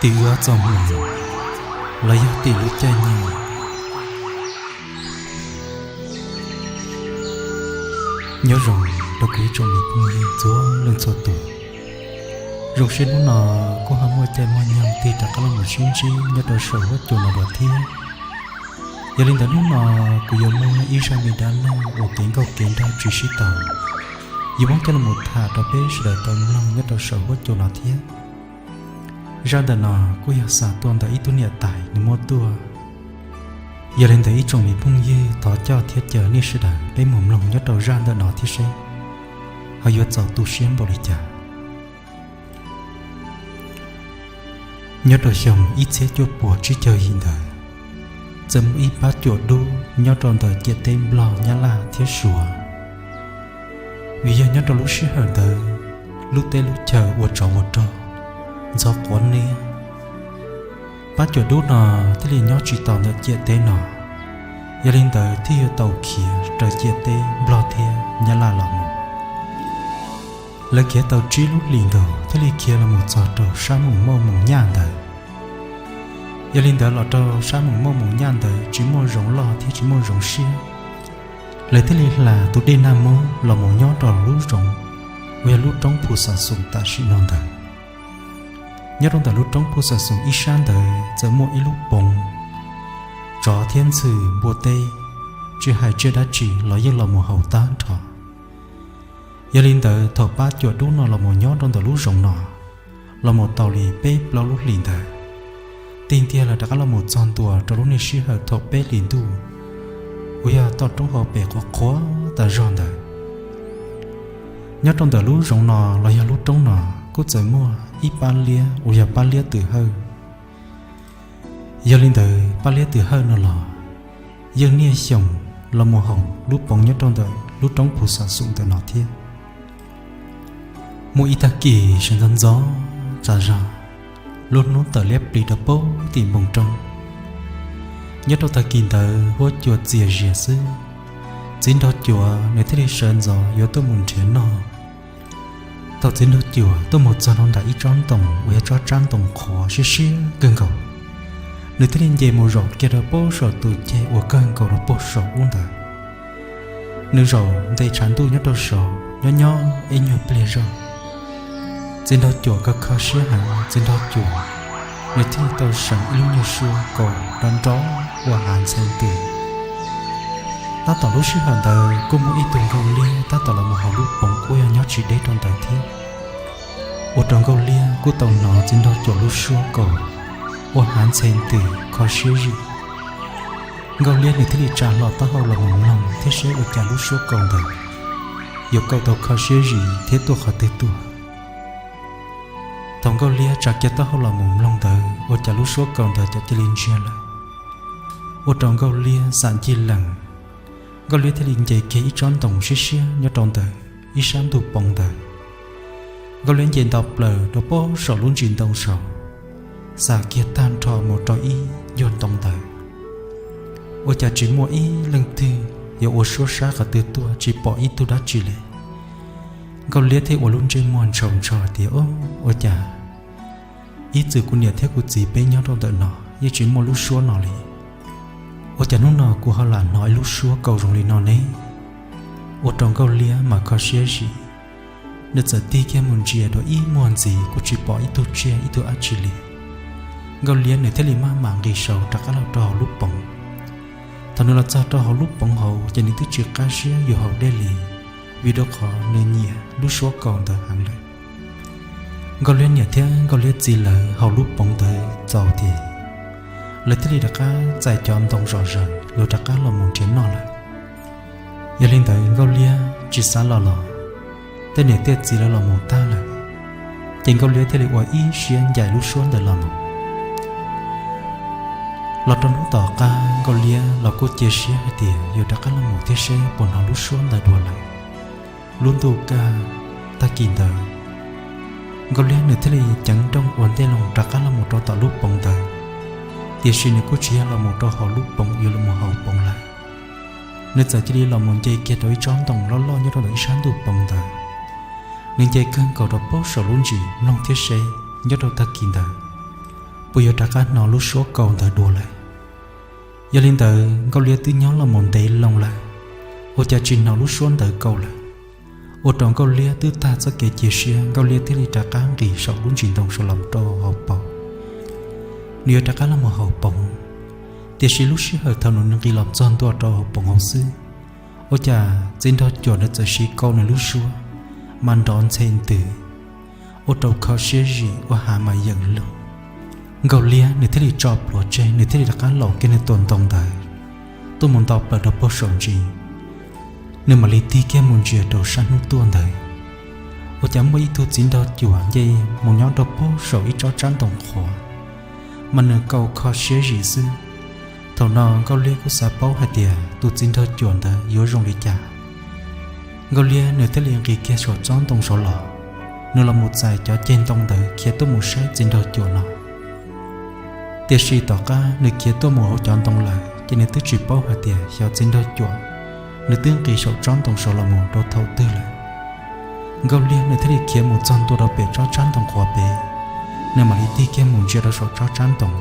Tim wb txoj hmoo, los yog tim lub caij nyoog. Nyob zoo rau kuv ib tsoom me phooj ywg txhua leej txhua tus. Zoo siab hnub no kuj ho muaj caij muaj nyoog tig rov qab los mus sib ntsib nyob rau saum huab cua no dua thiab. Yog li ntawd hnub no kuv yuav muaj ib zaj me dab neeg uas kev nkauj kev nraug tsis sib tau, yuav muab coj los tham rau peb sawv daws tau mloog nyob rau saum huab cua no thiab. Zaj ntawm no kuj yog xa tuaj ntawm ib tug niam tais nws muab tuaj. Yog li ntawd ib tsoom me phooj ywg thov coj thiab caw nej sawv daws peb mus mloog nyob rau zaj ntawm no thiab seb ho yuav txaus tu siab npaum li cas. Nyob rau xyoo ib txhiab cuaj puas tsib caug yim ntawd, txawm muaj ib pab cuam dub nyob rau ntawm ciam teb Nplog, Nyab Laj thiab Suav. Vim yog nyob rau lub sij hawm ntawd, lub teb lub chaw ua tsov ua rog, ntxhov quav niab, pab cuam dub no thiaj li nyob tsis tau ntawm ciam teb no. Yog li ntawd thiaj yuav tau khiav raws ciam teb Nplog thiab Nyab Laj los mus. Lawv khiav tau tsib lub hlis nkaus thiaj li khiav los mus txog rau sab Moos Mauj Moos Nyaj ntawd. Yog li ntawd los rau sab Moos Mauj Moos Nyaj ntawd tsis muaj zoov loj thiab tsis muaj zoov siab, lawv thiaj li hla tus dej Naj Mub los mus nyob rau lub zoov uas yog lub roob Phu Xas Xoos tam sim no ntawd. Nyob rau ntawm lub roob Phu Xas Xoos ib sab ntawd txawm muaj ib lub poov, tsov thiab ntxhw npua teb, tsis hais tsiaj dab tsi los yeej los mus haus tag nrho. Yog li ntawd thaum pab cuam dub no los mus nyob rau ntawm lub zoov no los mus tau li peb plaub lub hlis ntawd, tig ntiag lawv rov qab los mus txog ntua rau lub niag sij hawm thaum peb hlis ntuj uas yog toj roob hauv pes qhuav qhuav tas zog ntawd. Nyob rau ntawm lub zoov no los yog lub roob no kuj txawm muaj ib pab liab uas yog pab liab twm hawj. Yog li ntawd pab liab twm hawj no los yeej niaj xyoo los mus haus lub poov nyob rau ntawm lub roob Phu Xas Xoos ntawm no thiab. Muaj ib tag kis sawv ntxov ntxov tas zog, lub hnub tawm liab plis rau pem tim npoo roob. Nyob rau tag kis ntawd huab cua txias zias xwb, txiv nraug cuam nws thiaj li sawv ntxov yuav tuaj mus nrhiav noj. Thaum txiv nraug cuam tuaj mus txog rau nram ib tsob ntoo uas yog tsob tsab ntoo qhuav siab siab kawg nkaus, nws thiaj li nce mus zaum kiag rau pem saum tus ceg uas kawg nkaus rau pem saum ub ntawd. Nws zaum ntes tshav ntuj nyob rau saud nyob nyob ib nyuag pliag zog, txiv nraug cuam kho kho siab heev, txiv nraug cuam nws thiaj li tau seev ib lub nyuag suab kaus nrov nrov ua hav ntxhee ntws. Tab tom lub sij hawm ntawd kuj muaj ib tug nkauj liab tab tom los mus haus lub poov kuj yog nyob tsis deb rau ntawd thiab, ua rau nkauj liab kuj tau hnov txiv nraug cuam lub suab kaus ua hav ntxhee ntws kho siab zim. Nkauj liab nws thiaj li tsa hlo taub hau los mus mloog thiab seb ua cas lub suab kaus ntawd yuav kaus tau kho siab zim thiab tuaj qhov twg tuaj. Thaum nkauj liab tsa kiag taub hau los mus mloog ntawd ua cas lub suab kaus ntawd cov cia li ntsiag lawm, ua rau nkauj liab xam ncig lees. Nkauj liab thiaj li nce kiag ib tsob ntoo siab siab nyob rau ntawm ib sab ntug poov ntawd. Nkauj liab nce nto plaws rau pem saum lub ntsis ntoo saud, xam kiag tag nrho mus rau ib nyuag ntoo ntawd, ua cas tsis muaj ib leej twg yuav ua suab sab qhov twg tuaj, tsis pom ib tug dab tsi li. Nkauj liab thiaj ua lub ntsej muag ntshaus ntsho tias, Ua cas ib txwm kuv niam thiab kuv txiv peb nyob rau ntawm no yeej tsis muaj lub suab no li, ua cas hnub no kuv ho lam hnov ib lub suab kaus zoo li no ne? Ua rau nkauj liab mas kho siab zim, nws txawm tig kiag mus ntsia dua ib muag ntxiv kuj tsis pom ib tug tsiaj ib tug dab tsi li. Nkauj liab nws thiaj li maj mam nqis saud rov qab los rau hauv lub poov. Thaum nws los txog rau hauv lub poov hauv ces nws twb tsis qab siab yuav haus dej li, vim rau qhov nws nyiam lub suab kaus ntawd heev lawm. Nkauj liab niam thiab nkauj liab txiv lawv haus lub poov ntawd txaus ces lawv thiaj li rov qab txais cov ntoo zom zaws los rov qab los mus nrhiav noj lawm. Yog li ntawd nkauj liab tsis xav los los, tej niam tej txiv lawv los mus tag lawm, ces nkauj liab thiaj li ua ib siab ncaim lub suab ntawd los mus. Los rau hnub tom qab nkauj liab los kuj cia siab hais tias yuav rov qab los mus thiab seb puas hnov lub suab ntawd dua lawm. Lub ntuj kaj tag kis ntawd, nkauj liab nws thiaj li ceev nrooj ua ntej los rov qab los mus rau tom lub poov ntawd, tiam sis nws kuj tsis yog los mus rau hauv lub poov yuav los mus haus poov lawm. Nws txawm cia li los mus nce kiag rau ib tsob ntoo loj loj nyob rau ntawm ib sab ntug poov ntawd. Nws nce kawg nkaus rau pem saum lub ntsis mloog thiab seb nyob rau tag kis ntawd puas yuav rov qab hnov lub suab kaus ntawd dua lawm? Yog li ntawd Nkauj Liab twb nyob los mus ntev loo lawm, ua cas tsis hnov lub suab ntawd kaus lawm? Ua rau Nkauj Liab twb tag txoj kev cia siab, Nkauj Liab thiaj li rov qab nqis saum lub ntsis ntoo saud los rau hauv paus. Nws yuav rov qab los mus haus poov, tiam sis lub sij hawm thaum nws nqis los txog ntua rau hauv poov hauv xwb, ua cas txiv nraug cuam ntawd txawm siv kaus nws lub suab mas nrov ntxhe ntws, ua rau kho siab zim ua hav mas yeem lug. Nkauj Liab nws thiaj li tso plhuav tseg, nws thiaj li rov qab laus kiag nws tus ntoo ntawd tuaj mus nto plaws rau puag saum ntsis. Nws mam li tig kiag mus ntsia rau sab hnub tuaj ntawd, ua cas muaj ib tug txiv nraug cuam nce mus nyob rau puag saum ib tsob tsab ntoo qhuav, mas nws kaus kho siab zim xwb. Thaum no Nkauj Liab kuj xav paub hais tias tus txiv nraug cuam ntawd yuav zoo li cas. Nkauj Liab nws thiaj li nqis kiag saum tsob ntoo saud los, nws los mus txais cov ceg ntoo ntawd khiav tuaj mus saib txiv nraug cuam no. Tiam sis tom qab nws khiav tuaj mus hauv cov ntoo lawm ces nws twb tsis paub hais tias xyov txiv nraug cuam nws twb nqis saum tsob ntoo saud los mus rau thaum twg lawm. Nkauj Liab nws thiaj li khiav mus txog ntua rau pem tsob tsab ntoo qhuav pem, nws mam li tig kiag mus ntsia rau saum tsob tsab ntoo,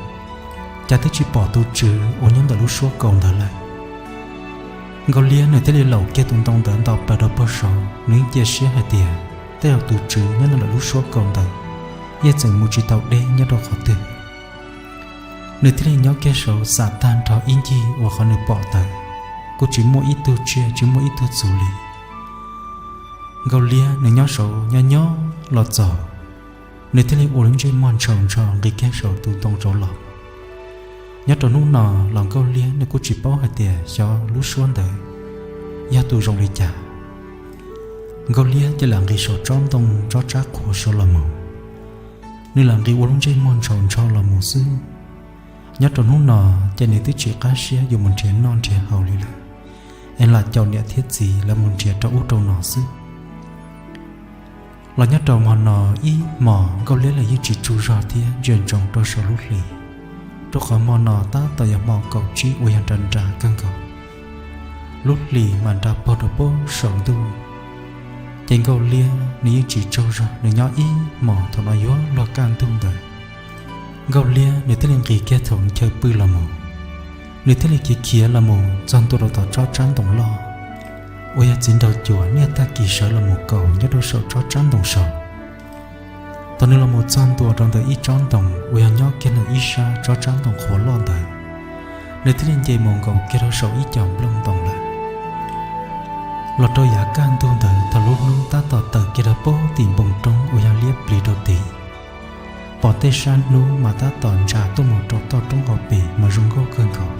cas twb tsis pom tus tswv uas nyob ntawm lub suab kaus ntawd lawm. Nkauj Liab nws thiaj li laus kiag tus ntoo ntawd nto plaws rau puag saud, nws yeej cia siab hais tias tej zaum tus tswv nyob ntawm lub suab kaus ntawd yeej tseem mus tsis tau deb nyob rau qhov twg. Nws thiaj li nyob kiag saud xam tag nrho ib ncig uas qhov nws pom ntawd, kuj tsis muaj ib tug tsiaj tsis muaj ib tug txhuv li. Nkauj Liab nws nyob saud nyob nyob los txog, nws thiaj li ua lub ntsej muag ntshaus ntsho nqis kiag saum tus ntoo saud los. Nyob rau hnub no los Nkauj Liab nws kuj tsis paub hais tias xyov lub suab ntawd yog tus zoo li cas. Nkauj Liab ces lam nqis saum tsob ntoo tsob tsab qhuav saud los mus, nws lam nqis ua lub ntsej muag ntshaus ntsho los mus xwb. Nyob rau hnub no ces nws twb tsis qab siab yuav mus nrhiav noj nrhiav haus li lawm, es lam caum niam thiab txiv lawv mus nrhiav rau ub rau no xwb. Los nyob rau hmo no ib hmos Nkauj Liab los yeej tsis tsaug zog thiab ntsia ntsoov rau saum lub hli, rau qhov hmo no tab tom yog hmo kaum tsib uas yog nra nra kawg nkaus. Lub hli mas nra pog rau puag saum ntuj, ces Nkauj Liab nws yeej tsis tsaug zog, nws nyob ib hmos thaum no yuav luag kaj ntug ntawd. Nkauj Liab nws thiaj li nqis kiag thaum chaw pw los mus, nws thiaj li khiav khiav los mus txog ntua rau tom tsob tsab ntoo loj uas yog txiv nraug cuam niaj tag kis sawv los mus kaus nyob rau saum tsob tsab ntoo saud. Thaum nws los mus txog ntua rau ntawm ib tsob ntoo uas yog nyob kiag ntawm ib sab tsob tsab ntoo qhuav loj ntawd, nws thiaj li nce mus nkaus kiag rau saum ib co nplooj ntoo lawm. Los rau yav kaj ntug ntawd thaum lub hnub tab tom tawm kiag rau puag tim npoo roob uas yog liab plig rau tid, pom tej sab hnub mas tab tom ntsa tuaj mus rau toj roob hauv pes mas zoo nkauj kawg nkaus.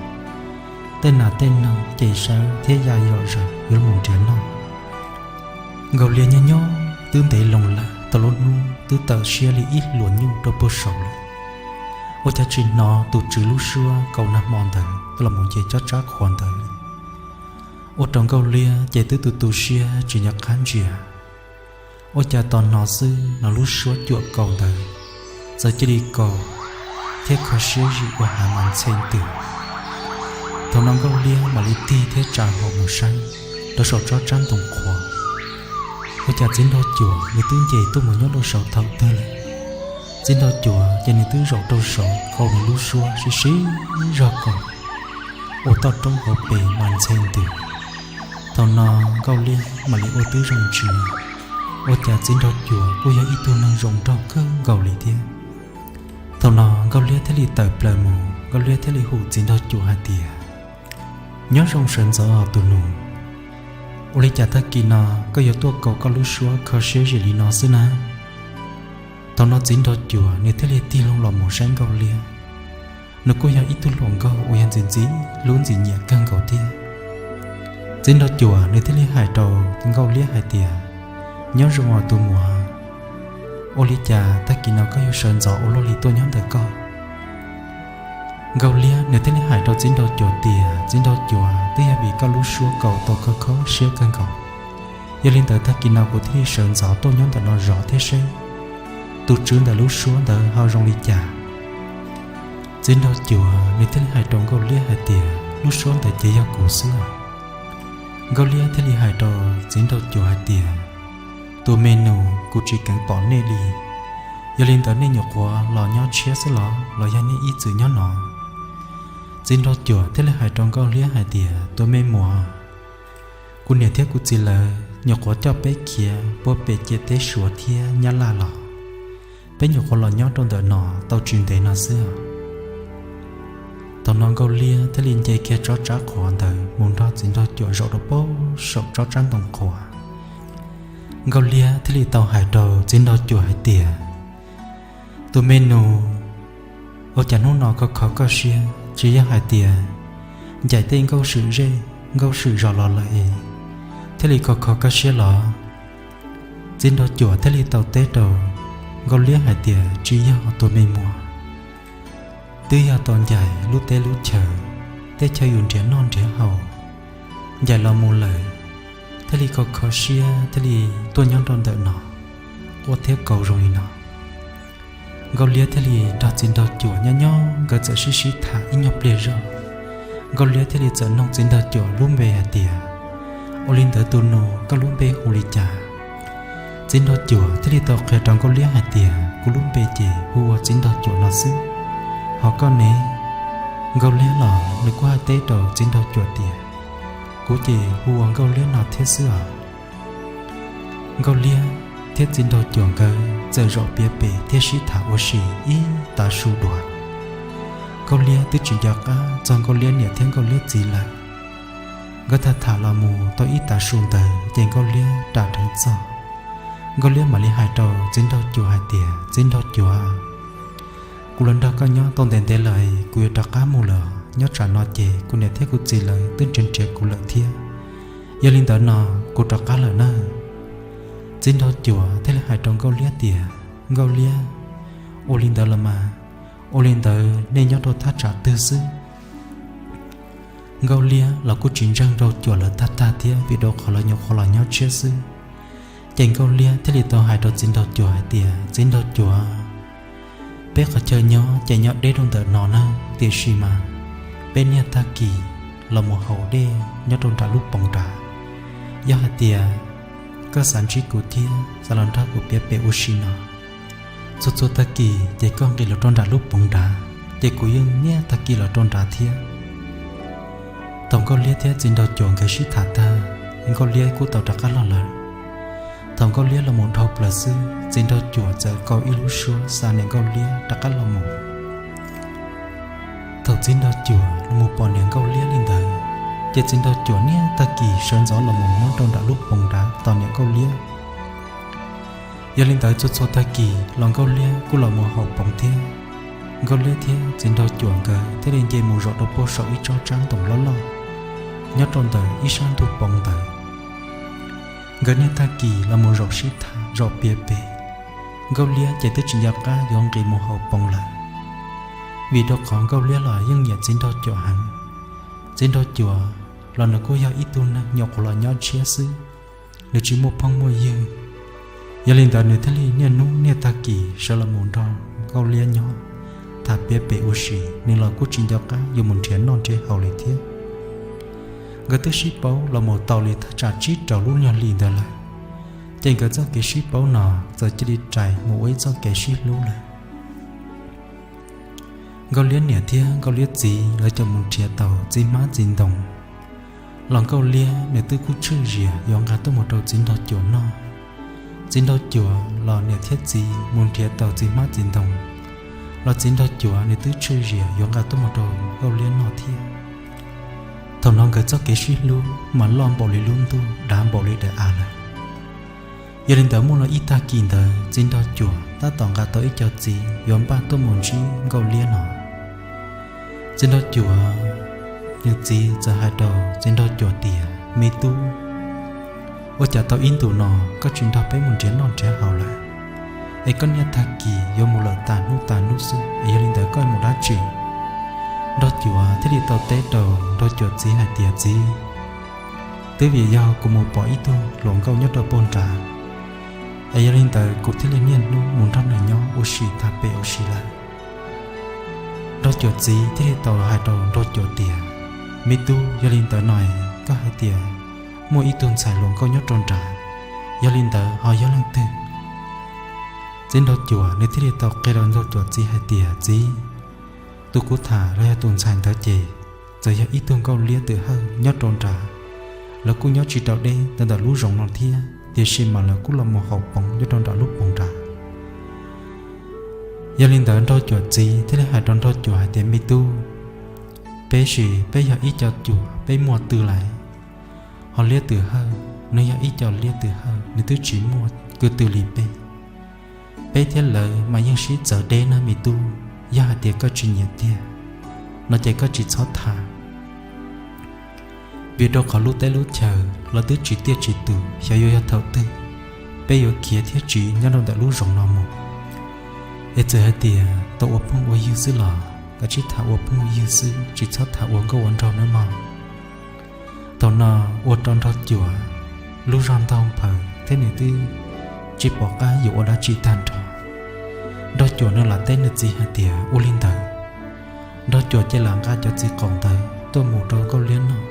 Tej nas tej noog ces sawv thiab ya yom zaws yuav los nrhiav noj. Nkauj Liab nyob nyob twb ntev loo lawm, thaum lub hnub twb tawm siab li ib hluas nyuj rau puag saud lawm, ua cas tsis hnov tus tswv lub suab kaus nag hmo ntawd los mus nce tsob tsab qhuav ntawd. Ua rau Nkauj Liab ces twb tu tu siab tsis nco qab ntsia, ua cas tos hnov xwb hnov lub suab cuam kaus ntawd txawm cia li kaus thiab kho siab zim ua hav mas ntxhe ntws. Thaum no Nkauj Liab mam li tig thiab tsa hlo mus saib rau saum tsob tsab ntoo qhuav, ua cas txiv nraug cuam nws twb nce tuaj mus nyob rau saud thaum twg lawm. Txiv nraug cuam ces nws twb zaum rau saud kaus nws lub suab sib sib zog kaus ua toj roob hauv pes mas ntxhe ntws. Thaum no Nkauj Liab mam li ua tib zoo ntsia, ua cas txiv nraug cuam kuj yog ib tug neeg zoo nraug kawg nkaus li thiab. Thaum no Nkauj Liab thiaj li tawm plaws mus, Nkauj Liab thiaj li hu txiv nraug cuam hais tias, Nyob zoo sawv ntxov tus nus, ua li cas tag kis no koj yuav tuaj kaus koj lub suab kho siab zim li no xwb na? Thaum no txiv nraug cuam nws thiaj li tig loo los mus saib Nkauj Liab. Nws kuj yog ib tug hluas nkauj uas yog ntxim ntxim hlub ntxim nyiam kawg nkaus thiab. Txiv nraug cuam nws thiaj li hais rau Nkauj Liab hais tias, Nyob zoo os tus muam, ua li cas tag kis no koj yuav sawv ntxov ua luaj li tuaj nyob ntawm koj? Nkauj Liab nws thiaj li hais rau txiv nraug cuam tias, Txiv nraug cuam, twb yog vim koj lub suab kaus tau kho kho siab kawg nkaus, yog li ntawd tag kis no kuv thiaj li sawv ntxov tuaj nyob ntawm no zov thiab seb tus tswv ntawm lub suab ntawd ho zoo li cas. Txiv nraug cuam nws thiaj li hais rau Nkauj Liab hais tias, Lub suab ntawd ces yog kuv xwb. Nkauj Liab thiaj li hais rau txiv nraug cuam hais tias, Tus me nus, kuv tsis keev pom nej li. Yog li ntawd nej nyuam qhuav los nyob tshiab xwb los los yog nej ib txwm nyob no? Txiv Nraug Cuam thiaj li hais rau Nkauj Liab hais tias, Tus me muam, kuv niam thiab kuv txiv lawv nyuam qhuav coj peb khiav puag pem ciam teb Suav thiab Nyab Laj los, peb nyuam qhuav los nyob rau ntawm no tau tsis ntev no xwb. Thaum no Nkauj Liab thiaj li nce kiag tsob tsab qhuav ntawd mus nrog Txiv Nraug Cuam zaum rau pem saum tsob tsab ntoo qhuav. Nkauj Liab thiaj li tau hais rau Txiv Nraug Cuam hais tias, Tus me nus, ua cas hnub no kho kho koj siab, tsis yog hais tias ncaim tej nkauj swm zej nkauj swm zos los lawm es thiaj li kho kho koj siab los? Txiv Nraug Cuam thiaj li tau teb rau Nkauj Liab hais tias, Tsis yog, tus me muam, twb yog tau ncaim lub teb lub chaw, tej chaw yus nrhiav noj nrhiav haus, ncaim los mus lawm thiaj li kho kho siab thiaj li tuaj nyob rau ntawm no, quaj thiab kaus zoo li no. Nkauj Liab thiaj li nrog Txiv Nraug Cuam nyob nyob nkawd txawm sib sib tham ib nyuag pliag zog. Nkauj Liab thiaj li txawm noog Txiv Nraug Cuam lub npe hais tias, Ua li ntawd tus nus, koj lub npe hu li cas? Txiv Nraug Cuam thiaj li tau qhia rau Nkauj Liab hais tias, Kuv lub npe ces hu ua Txiv Nraug Cuam no xwb. Ho koj ne? Nkauj Liab los nws kuj hais teb rau Txiv Nraug Cuam tias, Kuv ces hu ua Nkauj Liab no thiab xwb os. Nkauj Liab thiab Txiv Nraug Cuam nkawd txawm zaum piav pem thiab sib tham ua si ib tav su dua. Nkauj Liab twb tsis nco qab txog Nkauj Liab niam thiab Nkauj Liab txiv lawm. Nkawd tham tham los mus tau ib tav su ntawd ces Nkauj Liab ram dheev txog. Nkauj Liab mam li hais rau Txiv Nraug Cuam hais tias, Txiv Nraug Cuam, kuv los nrog koj nyob tau ntev ntev lawm, kuv yuav rov qab mus lawm. Nyob tsam no ces kuv niam thiab kuv txiv lawv twb nrhiav nrhiav kuv lawm thiab. Yog li ntawd no, kuv rov qab lawm nawb. Txiv Nraug Cuam thiaj li hais rau Nkauj Liab tias, Nkauj Liab, ua li ntawd los mas, ua li ntawd nej nyob rau thaj tsam twg xwb? Nkauj Liab los kuj tsis ntseeg Nraug Cuam lawv tag tag thiab, vim rau qhov lawv nyuam qhuav los nyob tshiab xwb. Ces Nkauj Liab thiaj li tau hais rau Txiv Nraug Cuam hais tias, Txiv Nraug Cuam, peb qhov chaw nyob ces nyob deb rau ntawm no na, tiam sis mas peb niaj tag kis los mus haus dej nyob rau nram lub poov nrad. Yog hais tias koj xav ntsib kuv thiab xav los nrog kuv piav pem ua si no, txhua txhua tag kis ces koj nqis los rau nram lub poov nrad, ces kuv yeej niaj tag kis los rau nrad thiab. Thaum Nkauj Liab thiab Txiv Nraug Cuam nkawd sib tham tag, Nkauj Liab kuj tau rov qab los lawm. Thaum Nkauj Liab los mus dhau plaws xwb, Txiv Nraug Cuam txawm kaw ib lub suab xa niam Nkauj Liab rov qab los mus. Thaum Txiv Nraug Cuam los mus pom niam Nkauj Liab li ntawd, ces Txiv Nraug Cuam niaj tag kis sawv ntxov los mus nyob rau nram lub poov nrad tos niam Nkauj Liab. Yog li ntawd txhua txhua tag kis los Nkauj Liab kuj los mus haus poov thiab. Nkauj Liab thiab Txiv Nraug Cuam nkawd thiaj li nce mus zaum rau puag saum ib tsob tsab ntoo loj loj nyob rau ntawm ib sab ntug poov ntawd. Nkawd niaj tag kis los mus zaum sib tham zaum piav pem. Nkauj Liab ces twb tsis nco qab yuav nqis mus haus poov lawm, vim rau qhov Nkauj Liab los yeej nyiam Txiv Nraug Cuam heev. Txiv Nraug Cuam los nws kuj yog ib tug neeg nyuam qhuav los nyob tshiab xwb, nws tsis muaj phooj muaj ywg. Yog li ntawd nws thiaj li niaj hnub niaj tag kis sawv los mus nrog Nkauj Liab nyob, tham piav pem ua si, nws los kuj tsis nco qab yuav mus nrhiav noj nrhiav haus li thiab. Nkawd twb sib paub los mus tau li thaj tsam tsib rau lub nyuag hli ntawd lawm, ces nkawd txoj kev sib paub no txawm cia li rais mus ua ib txoj kev sib hlub lawm. Nkauj Liab niam thiab Nkauj Liab txiv lawv coj mus nrhiav tau txiv hmab txiv ntoo los Nkauj Liab nws twb kuj tshwj zias yuav nqa tuaj mus rau Txiv Nraug Cuam noj. Txiv Nraug Cuam los niam thiab txiv mus nrhiav tau txiv hmab txiv ntoo los Txiv Nraug Cuam nws twb tshwj zias yuav nqa tuaj mus rau Nkauj Liab noj thiab. Thaum no nkawd txoj kev sib hlub mas loj npaum li lub ntuj, dav npaum li daim av lawm. Yog li ntawd muaj li ib tag kis ntawd Txiv Nraug Cuam tab tom nqa tau ib co txiv yuav npaj tuaj mus ntsib Nkauj Liab no. Txiv Nraug Cuam nws txiv txawm hais rau Txiv Nraug Cuam tias, Me tub, ua cas tau ib ntus no koj tsis nrog peb mus nrhiav noj nrhiav haus lawm, es koj niaj tag kis yuav mus lawm tas hnub tas hnub xwb, es yog li ntawd koj mus dab tsi? Nraug Cuam thiaj li tau teb rau Nraug Cuam txiv hais tias, Txiv, twb vim yog kuv mus pom ib tug hluas nkauj nyob rau puag nrad, es yog li ntawd kuv thiaj li niaj hnub mus nrog nws nyob ua si tag pem ua si lawm. Nraug Cuam txiv thiaj li tau hais rau Nraug Cuam tias, Me tub, yog li ntawd no koj hais tias muaj ib tug ntxhais hluas nkauj nyob rau nrad, yog li ntawd ho yog leej twg? Txiv Nraug Cuam nws thiaj li tau qhia rau Nraug Cuam txiv hais tias, Txiv, tus kuv tham los yog tus ntxhais ntawd ces txawm yog ib tug nkauj liab twm hawj nyob rau nrad, lawv kuj nyob tsis rau deb ntawm lub zoov no thiab, tiam sis mas lawv kuj los mus haus poov nyob rau nram lub poov nrad. Yog li ntawd Nraug Cuam txiv thiaj li hais rau Nraug Cuam hais tias, Me tub, peb sis peb yog ib co cuam, peb muaj twg lawm? Ho liab twm hawj, nws yog ib co liab twm hawj, nws twb tsis muaj kwv twg li peb. Peb thiab lawv mas yeej sib txawv deb na me tub. Yog hais tias koj tsis nyiam tiag no ces koj tsis txhob tham, vim rau qhov lub teb lub chaws los twb tsis tiaj tsis tus, xyov yuav yog thaum twg peb yuav khiav thiab tsiv nyob rau ntawm lub zoov no mus. Es txawm hais tias tau ua phooj ua ywg xwb los kav tsij tham ua phooj ua ywg xwb, tsis txhob tham ua nkauj ua nraug nawb mog. Thaum no ua rau Nraug Cuam lub zog ntaug nphaws thiab nws twb tsis pom qab yuav ua dab tsi tag nrho. Nraug Cuam nws lam teb nws txiv hais tias, Ua li ntawd. Nraug Cuam ces lam nqa cov txiv qaum ntawd tuaj mus rau Nkauj Liab noj.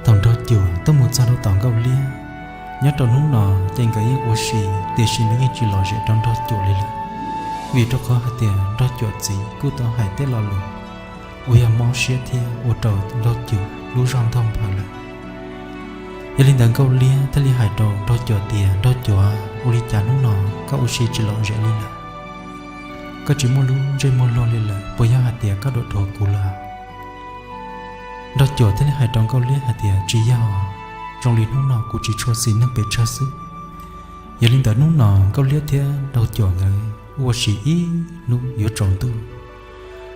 Thaum Nraug Cuam tuaj mus txog rau tom Nkauj Liab, nyob rau hnub no ces nkawd yeej ua si, tiam sis nws yeej tsis lom zem rau Nraug Cuam li lawm, vim rau qhov hais tias Nraug Cuam txiv kuj tau hais tej lo lus uas yog mob siab thiab ua rau Nraug Cuam lub zog ntaug nphaws lawm. Yog li ntawd Nkauj Liab thiaj li hais rau Nraug Cuam tias, Nraug Cuam, ua li cas hnub no koj ua si tsis lom zem li lawm? Koj tsis muaj lub ntsej muag luag li lawm, puas yog hais tias koj dhuav dhuav kuv lawm? Nraug Cuam thiaj li hais rau Nkauj Liab hais tias, Tsis yog, zoo li hnub no kuv tsis tshua xis neej pes tsawg xwb. Yog li ntawd hnub no Nkauj Liab thiab Nraug Cuam nkawd ua si ib hnub yuav tsaus ntuj.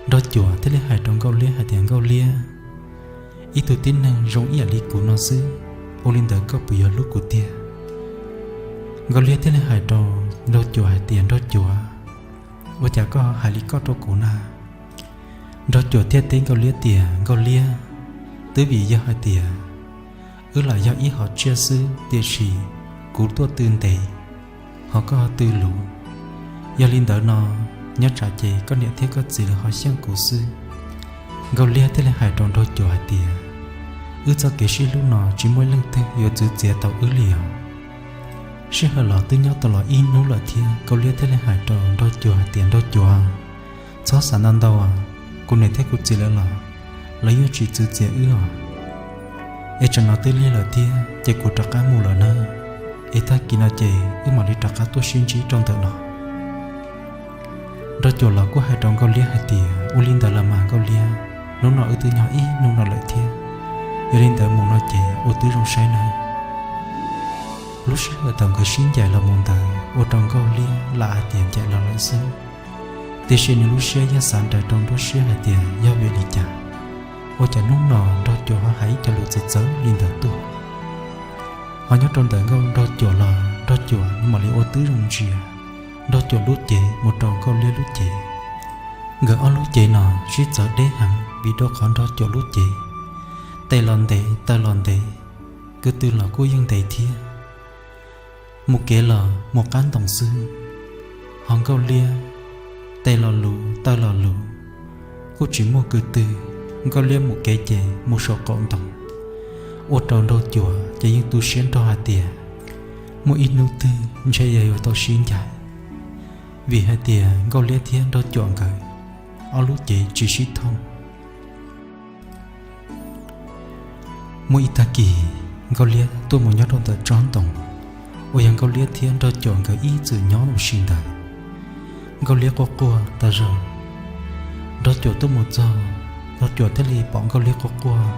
Nraug Cuam thiaj li hais rau Nkauj Liab hais tias, Nkauj Liab, ib tug tib neeg zoo ib yam li kuv no xwb, ua li ntawd koj puas yuav hlub kuv tiag? Nkauj Liab thiaj li hais rau Nraug Cuam hais tias, Nraug Cuam, ua cas koj hais li koj rau kuv na? Nraug Cuam thiaj teb Nkauj Liab tias, Nkauj Liab, twb vim yog hais tias wb lam yog ib hom tsiaj xwb, tiam sis kuv tuaj tw ntev, ho koj ho tw luv. Yog li ntawd no, nyob tsam ces koj niam thiab koj txiv lawv ho xyeej kuv xwb. Nkauj Liab thiaj li hais rau Nraug Cuam hais tias, Wb txoj kev sib hlub no tsis muaj leej twg yuav txwv txiav tau wb li os. Sij hawm los twb nyob tau los ib hnub lawm thiab. Nkauj Liab thiaj li hais rau Nraug Cuam hais tias, Nraug Cuam, txhob xav ntau ntau, kuv niam thiab kuv txiv lawv los lawv yeej tsis txwv txiav wb os. Es tsam no twb lig lawm thiab ces kuv rov qab mus lawm na, es tag kis no ces wb mam li rov qab tuaj sib ntsib rau ntawm no. Nraug Cuam los kuj hais rau Nkauj Liab hais tias, Ua li ntawd los mas Nkauj Liab, hnub no wb twb nyob ib hnub no lawm thiab, yog li ntawd mus no ces ua tib zoo saib na. Lub sij hawm thaum nkawd sib ncaim los mus ntawd ua rau Nkauj Liab lam hais tias ncaim los lawm xwb, tiam sis nws lub siab yeej xav nrawm rau nruab siab hais tias yog vim li cas ua cas hnub no Nraug Cuam ho hais ib co lus txawv txawv li ntawd tuaj. Ho nyob rau ntawm Nraug Cuam los Nraug Cuam mam li ua tib zoo ntsia Nraug Cuam lub cev mus rau Nkauj Liab lub cev. Nkawd ob lub cev no sib txawv deb heev vim rau qhov Nraug Cuam lub cev tes los ntev taw los ntev, kwv tw los kuj yeej ntev thiab, mus kev los mus qab ntoos xwb. Ho Nkauj Liab tes los luv taw los luv, kuj tsis muaj kwv tw. Nkauj Liab mus kev ces mus saum qaum ntoos, ua rau Nraug Cuam ces yeej tu siab nrog hais tias muaj ib hnub twg ntshe yog yuav tau sib ncaim, vim hais tias Nkauj Liab thiab Nraug Cuam nkawd ob lub cev tsis sib thooj. Muaj ib tag kis Nkauj Liab tuaj mus nyob rau ntawm tsob ntoo uas yog Nkauj Liab thiab Nraug Cuam nkawd ib txwm nyob ua si ntawd. Nkauj Liab quaj quaj tas zog, Nraug Cuam tuaj mus txog, Nraug Cuam thiaj li pom Nkauj Liab quaj quaj.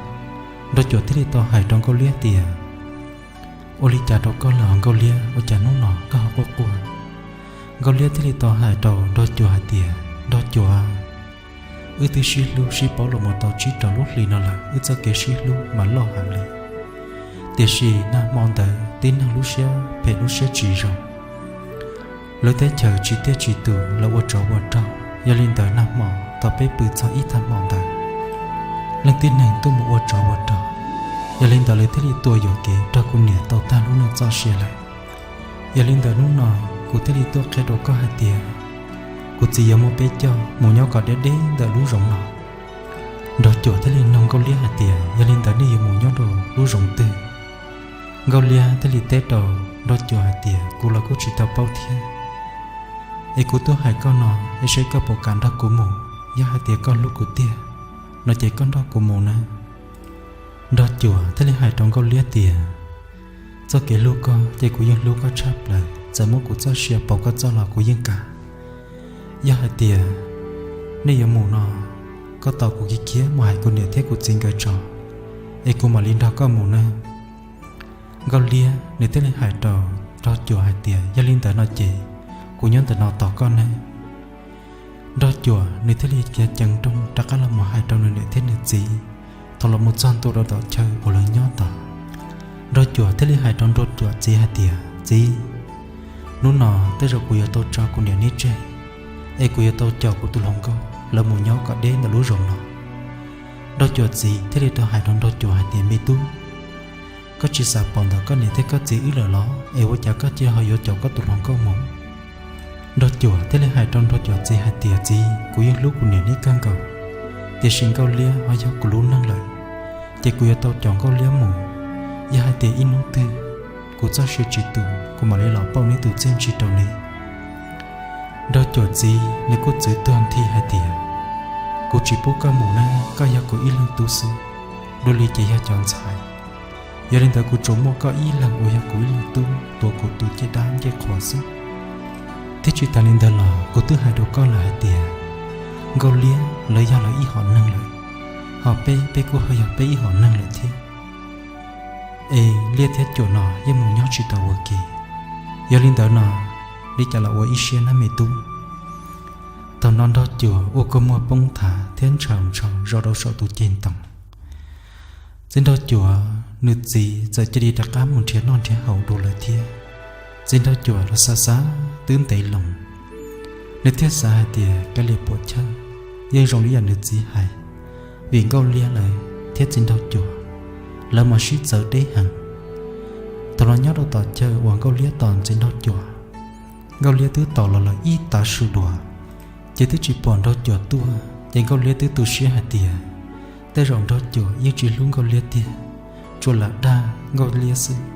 Nraug Cuam thiaj li tau hais rau Nkauj Liab tias, Ua li cas rau koj lawm Nkauj Liab, ua cas hnub no koj ho quaj quaj? Nkauj Liab thiaj li tau hais rau Nraug Cuam hais tias, Nraug Cuam, wb twb sib hlub sib paub los mus tau tsib rau lub hli no lawm, wb txoj kev sib hlub mas loj heev li. Tiam sis nag hmo ntawd tib neeg lub siab phem lub siab tsis zoo, lawv teb chaws tsis tiaj tsis tus, lawv ua tsov ua rog. Yog li ntawd nag hmo thaum peb pw txog ib tag hmo ntawd, leej tib neeg tuaj mus ua tsov ua rog, yog li ntawd lawv thiaj li tua yuam kev nrog kuv niam tau tag lub neej txoj sia lawm. Yog li ntawd hnub no kuv thiaj li tuaj qhia rau koj hais tias kuv txiv yuav muab peb coj mus nyob kom deb deb ntawm lub zoov no. Nraug Cuam thiaj li nug Nkauj Liab hais tias, Yog li ntawd nej yuav mus nyob rau lub zoov twg? Nkauj Liab thiaj li teb rau Nraug Cuam hais tias, Kuv los kuj tsis tau paub thiab, Es kuv tuaj hais koj no, es seb koj puas kam nrog kuv mus. Yog hais tias koj hlub kuv tiag no ces koj nrog kuv mus na. Nraug Cuam thiaj li hais rau Nkauj Liab tias, txoj kev hlub koj ces kuv yeej hlub koj tshaj plaws, txawm muab kuv txoj sia pauv koj txoj los kuv yeej kam. Yog hais tias nej yuav mus no, koj tos kuv khiav khiav mus hais kuv niam thiab kuv txiv nkawd tso, es kuv mam li nrog koj mus na. Nkauj Liab nws thiaj li hais rau Nraug Cuam hais tias, yog li ntawd no ces kuv nyob ntawm no tos koj nawb. Nraug Cuam nws thiaj li khiav ceev nrooj rov qab los mus hais rau nws niam thiab nws txiv. Thaum los mus txog ntua rau tom chaw uas lawv nyob tod, Nraug Cuam thiaj li hais rau Nraug Cuam txiv hais tias, txiv, hnub no tej zaum kuv yuav tau tso kuv niam neb tseg, es kuv yuav tau caum kuv tus hluas nkauj lawv mus nyob kom deb ntawm lub zoov no. Nraug Cuam txiv thiaj li rov hais rau Nraug Cuam hais tias, me tub, koj tsis xav pom ntawm koj niam thiab koj txiv wb lawm los es ua cas koj cia li ho yuav caum koj tus hluas nkauj mus? Nraug Cuam thiaj li hais rau Nraug Cuam txiv hais tias, txiv, kuv yeej hlub kuv niam neb kawg nkaus, tiam sis Nkauj Liab ho yog kuv lub neej lawm, ces kuv yuav tau caum Nkauj Liab mus. Yog hais tias ib hnub twg kuv txoj sia tsis tus, kuv mam li los pauj neb tus txiaj ntsig rau neb. Nraug Cuam txiv nws kuj txwv tuag nthi hais tias, kuv tsis pub koj mus na, koj yog kuv ib leeg tub xwb, dua li ces yog cov ntxhais. Yog li ntawd kuv tsuas muaj koj ib leeg uas yog kuv ib leeg tub tuav kuv tus cej dab ncej qhuas xwb. Thiab tsis tas li ntawd los kuv twb hais rau koj lawm hais tias, Nkauj Liab lawv yog lawv ib hom neeg lawm, ho peb, peb kuj ho yog peb ib hom neeg lawm thiab. Es Liab thiab Cuam no yeej mus nyob tsis tau ua ke. Yog li ntawd no, li cas los ua ib siab nawb me tub. Thaum no Nraug Cuam ua kua muag poob thav thiab ntshaus ntsho zov rau saum tus ceg ntoo. Txiv Nraug Cuam nws txiv txawm cia li rov qab mus nrhiav noj nrhiav haus dua lawm thiab. Txiv Nraug Cuam los xav xav twb ntev loo, nws thiaj xav hais tias kav liam puam chawj, yeej zoo li yam nws txiv hais, vim Nkauj Liab lawv thiab Txiv Nraug Cuam lawv mas sib txawv deb heev. Thaum no nyob rau tom chaw uas Nkauj Liab tos Txiv Nraug Cuam, Nkauj Liab twb tos los lawm ib tav su dua, ces twb tsis pom Nraug Cuam tuaj, ces Nkauj Liab twb tu siab hais tias tej zaum Nraug Cuam yeej tsis hlub Nkauj Liab tiag, tsuas lam dag Nkauj Liab xwb.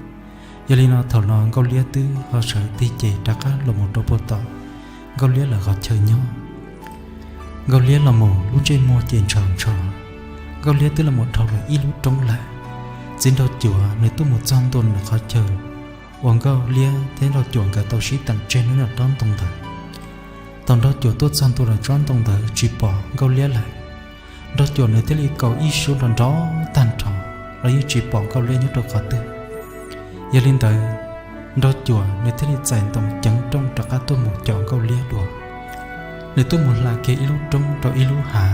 Yog li no thaum no Nkauj Liab twb ho sawv tig ces rov qab los mus rau puag tom Nkauj Liab lawv qhov chaw nyob. Nkauj Liab los mus lub ntsej muag ces ntshaus ntsho. Nkauj Liab twb los mus dhau lawm ib lub roob lawm. Txiv Nraug Cuam nws tuaj mus txog ntua ntawm qhov chaw uas Nkauj Liab thiab Nraug Cuam nkawd tau sib teem tseg nyob ntawm tsob ntoo ntawd. Thaum Nraug Cuam tuaj txog ntua ntawm tsob ntoo ntawd tsis pom Nkauj Liab lawm, Nraug Cuam nws thiaj li kaus ib suab nrov nrov tag nrho los yeej tsis pom Nkauj Liab nyob rau qhov twg. Yog li ntawd, Nraug Cuam nws thiaj li txais ntoo ceev nrooj rov qab tuaj mus caum Nkauj Liab dua. Nws tuaj mus hla kiag ib lub roob rau ib lub hav,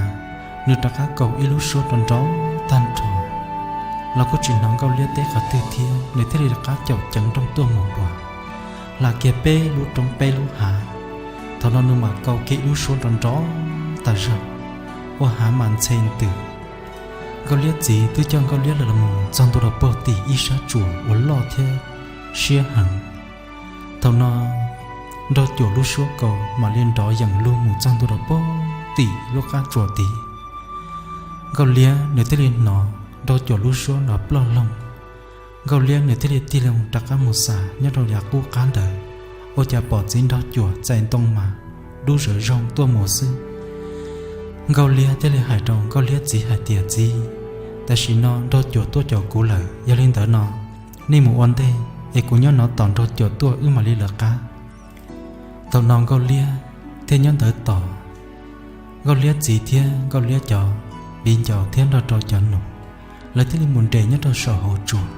nws rov qab kaus ib lub suab nrov nrov tag nrho los kuj tsis hnov Nkauj Liab teb qhov twg thiab, nws thiaj li rov qab caum ceev nrooj tuaj mus dua, hla kiag peb lub roob peb lub hav. Thaum no nws mam kaus kiag ib lub suab nrov nrov tas zog, ua hav mas ntxhe ntws. Nkauj Liab txiv twb coj Nkauj Liab lawv los mus txog ntua rau puag tim ib sab tsuas uas loj thiab siab heev. Thaum no Nraug Cuam lub suab kaus mam li nrov yees lug mus txog ntua rau puag tim lub qab tsuas tid. Nkauj Liab nws thiaj li hnov Nraug Cuam lub suab nrov ploj loog. Nkauj Liab nws thiaj li tig loo rov qab mus xas nyob rau yav qub qab ntawd, ua cas pom Txiv Nraug Cuam txais ntoo mas dub zawv zoog tuaj mus xwb. Nkauj Liab thiaj li hais rau Nkauj Liab txiv hais tias, txiv, tam sim no Nraug Cuam tuaj caum kuv lawm, yog li ntawd no nej mus ua ntej es kuv nyob no tos Nraug Cuam tuaj wb mam li lawv qab. Thaum no Nkauj Liab thiaj nyob ntawd tos. Nkauj Liab txiv thiab Nkauj Liab cov viv ncaus thiab nrog rau cov nus, lawv thiaj li mus nres nyob rau saum hauv tsuas.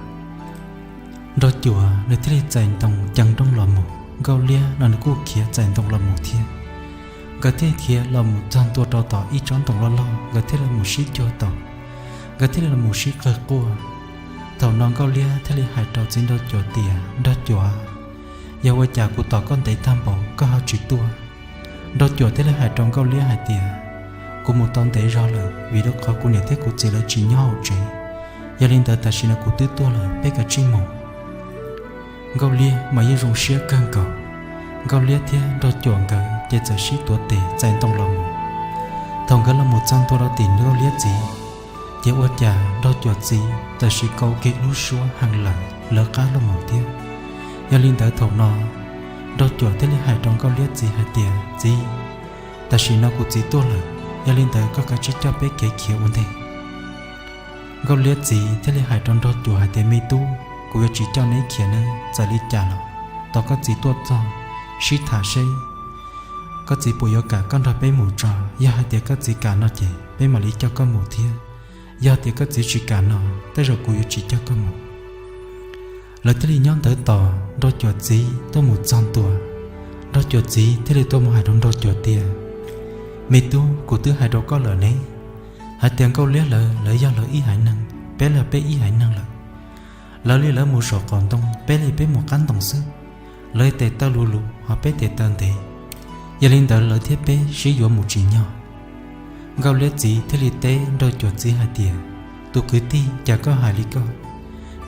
Nraug Cuam nws thiaj li txais ntoo ceev nrooj los mus, Nkauj Liab no nws kuj khiav txais ntoo los mus thiab. Nkawd thiaj khiav los mus txog ntua rau tom ib tsob ntoo loj loj, nkawd thiaj li mus sib cuag tau, nkawd thiaj li los mus sib qawg quaj. Thaum no Nkauj Liab thiaj li hais rau Txiv Nraug Cuam tias, Nraug Cuam, yog ua cas kuv tos koj ntev tag npaum koj ho tsis tuaj? Nraug Cuam thiaj li hais rau Nkauj Liab hais tias, kuv mus tau ntev zog lawm vim rau qhov kuv niam thiab kuv txiv lawv tsis nyob hauv tsev. Yog li ntawd tam sim no kuv twb tuaj lawm, peb kav tsij mus. Nkauj Liab mas yeej zoo siab kawg nkaus. Nkauj Liab thiab Nraug Cuam nkawd ces txawm sib tuav tes txais ntoo los mus. Thaum nkawd los mus txog ntua rau tim Nkauj Liab txiv, ces ua cas Nraug Cuam txiv tam sim kaus kiag lub suab heev lawm lawv qab los mus thiab. Yog li ntawd thaum no Nraug Cuam thiaj li hais rau Nkauj Liab txiv hais tias, Txiv, tam sim no kuv txiv tuaj lawm, yog li ntawd koj kav tsij coj peb kev khiav ua ntej. Nkauj Liab txiv thiaj li hais rau Nraug Cuam hais tias, Me tub, kuv yuav tsis coj neb khiav nawb, txawm li cas los tos koj txiv tuaj txog sib tham seb koj txiv puas yuav kam koj nrog peb mus tso. Yog hais tias koj txiv kam no ces peb mam li coj koj mus thiab, yog tias koj txiv tsis kam no, tej zaum kuv yuav tsis coj koj mus. Lawv thiaj li nyob ntawd tos Nraug Cuam txiv tuaj mus txog ntua. Nraug Cuam txiv thiaj li tuaj mus hais rau Nraug Cuam tias, Me tub, kuv twb hais rau koj lawm ne, hais tias Nkauj Liab lawv, lawv yog lawv ib haiv neeg, peb los peb ib haiv neeg lawm. Lawv li lawv mus saum qaum ntoo, peb li peb mus qab ntoo xwb. Lawv tes taw luv luv, ho peb tes taw ntev, yog li ntawd lawv thiab peb sib yuav mus tsis nyog. Nkauj Liab txiv thiaj li teb Nraug Cuam txiv hais tias, Tus kwv tij, cas koj hais li koj?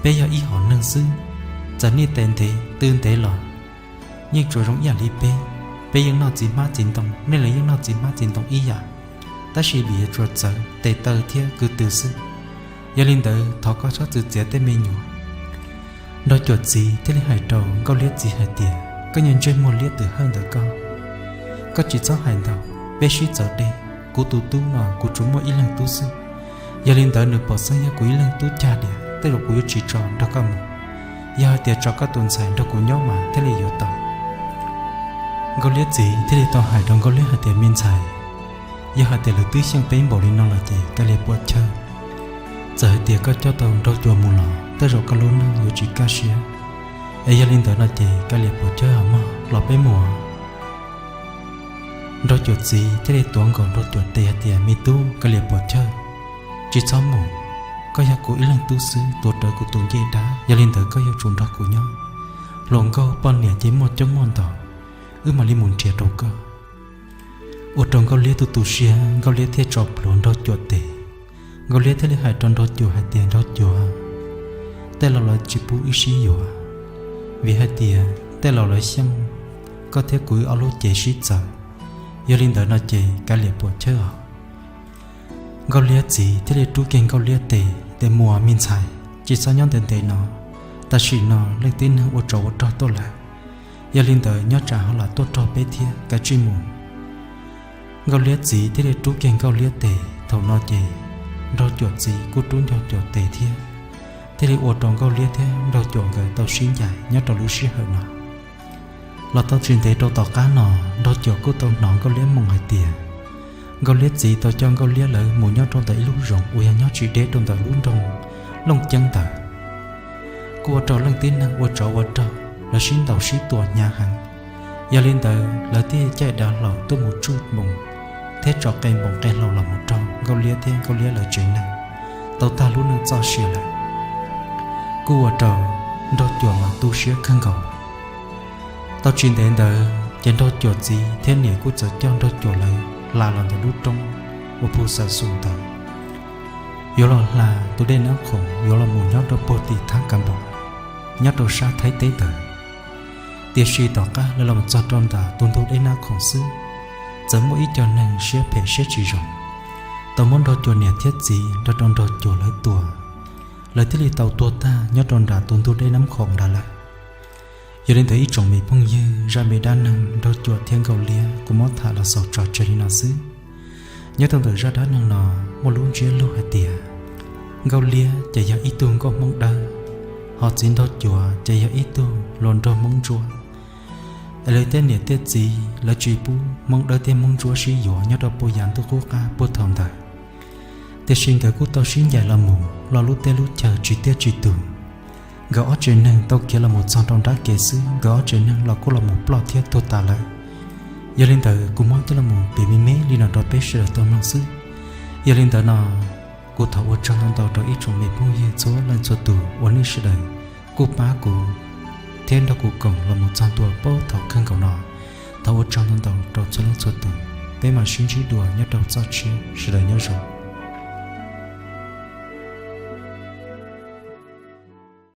Peb yog ib hom neeg xwb, txawm nej tes ntev tw ntev los yeej tsuas zoo ib yam li peb. Peb yeej noj txiv hmab txiv ntoo, nej los yeej noj txiv hmab txiv ntoo ib yam, tab sis vim yuav tsuas txawv tes taw thiab kwv tw xwb. Yog li ntawd thov koj txhob txwv txiav tej me nyuam. Nraug Cuam txiv thiaj li hais rau Nkauj Liab txiv hais tias, Koj niag ntsej muag liab twm hawj ntawm koj, koj tsis txhob hais ntau, peb sib txawv deb. Kuv tus tub no kuv tsuas muaj ib leeg tub xwb, yog li ntawd nws pom xeeb yog kuv ib leeg tub cag diam, tej zaum kuv yuav tsis tso nrog koj mus. Yog hais tias tso koj tus ntxhais nrog kuv nyob mas thiaj li yuav tau. Nkauj Liab txiv thiaj li tau hais rau Nkauj Liab hais tias, Me ntxhais, yog hais tias lawv twb xyeej peb npaum li no lawm ces kav liam puam chawj. Txawm hais tias koj coj tau Nraug Cuam mus los tej zaum koj lub neej yuav tsis kaj siab. Es yog li ntawd no ces kav liam puam chawj os mog, los peb mus. Nraug Cuam txiv thiaj li tuav nkaus Nraug Cuam tes hais tias, Me tub, kav liam puam chawj, tsis txhob mus. Koj yog kuv ib leeg tub xwb, tuav rawv kuv tus ncej dab, yog li ntawd koj yuav tsum nrog kuv nyob. Hluas nkauj poj niam ces muaj coob muaj ntau, wb mam li mus nrhiav rau koj. Ua rau Nkauj Liab tu tu siab, Nkauj Liab thiaj tso plhuav Nraug Cuam tes. Nkauj Liab thiaj li hais rau Nraug Cuam hais tias, Nraug Cuam, tej laus lawv tsis pub wb sib yuav, vim hais tias tej laus lawv xyeej koj thiab kuv wb ob lub cev sib txawv. Yog li ntawd no ces kav liam puam chawj os. Nkauj Liab txiv thiaj li rub kiag Nkauj Liab tes tias, Mus me ntxhais, tsis txhob nyob ntev ntev no, tam sim no leej tib neeg ua tsov ua rog tuaj lawm. Yog li ntawd nyob tsam ho lam tuaj rog peb thiab, kav tsij mus. Nkauj Liab txiv thiaj li rub kiag Nkauj Liab tes. Thaum no ces Nraug Cuam txiv kuj rub Nraug Cuam tes thiab, thiaj li ua rau Nkauj Liab thiab Nraug Cuam nkawd tau sib ncaim nyob rau lub sij hawm no. Los tau tsis ntev rau tom qab no, Nraug Cuam kuj tau hnov Nkauj Liab moo hais tias, Nkauj Liab txiv tau coj Nkauj Liab lawv mus nyob rau ntawm ib lub zoov uas yog nyob tsis deb rau ntawm lub nroog Looj Ceeb ntawd. Kuj ua rau leej tib neeg ua tsov ua rog lawv sib ntaus sib tua hnyav heev. Yog li ntawd lawv thiaj caij dav hlau tuaj mus tsuj npoos thiab tso qe npoos qe hlau los mus raug Nkauj Liab thiab Nkauj Liab lawv tsev neeg, tau tag lub neej txoj sia lawm. Kuj ua rau Nraug Cuam mas tu siab kawg nkaus. Tau tsis ntev ntawd ces Nraug Cuam txiv thiab niam kuj txawm coj Nraug Cuam lawv hla los ntawm lub roob uas phu xav xus ntawd, yuav los hla tus dej Nab Khoom yuav los mus nyob rau puag tim Thab Kav Npoos, nyob rau sab Thaib teb ntawd. Tiam sis tom qab lawv los txog rau ntawm tus ntug dej Nab Khoom xwb, txawm muaj ib co neeg siab phem siab tsis zoo tau muab Nraug Cuam niam thiab txiv nrog rau Nraug Cuam lawv tua, lawv thiaj li tau tuag tag nyob rau nram tus ntug dej Nab Khoom ntawd lawm. Yog li ntawd ib tsoom me phooj ywg, zaj me dab neeg Nraug Cuam thiab Nkauj Liab kuv muab tham los xaus tso tseg li no xwb. Nyob rau ntawm zaj dab neeg no muaj lub ntsiab lus hais tias, Nkauj Liab ces yog ib tug nkauj Hmoob Dawb, ho txiv Nraug Cuam ces yog ib tug hluas nraug Hmoob Ntsuab. Es lawv tej niam tej txiv lawv tsis pub Hmoob Dawb thiab Hmoob Ntsuab sib yuav nyob rau puag yav ntuj qub qab puag thaum ntawd. Tiam sis nkawd kuj tau sib ncaim los mus los lub teb lub chaw tsis tiaj tsis tus. Nkawd ob tsev neeg tau khiav los mus txog rau nrab kev xwb, nkawd ob tsev neeg los kuj los mus ploj thiab tuag tas lawm. Yog li ntawd kuv muab coj los mus piav me me li no rau peb sawv daws tau mloog xwb. Yog li ntawd no, kuv thov ua tsaug ntau ntau rau ib tsoom me phooj ywg txhua leej txhua tus uas nej sawv daws kuj pab kuv thiab nrog kuv koom los mus txog ntua paub thaum kawg nkaus no. Thov ua tsaug ntau ntau rau txhua leej txhua tus, peb mam sib ntsib dua nyob rau txoj tshiab, sawv daws nyob zoo.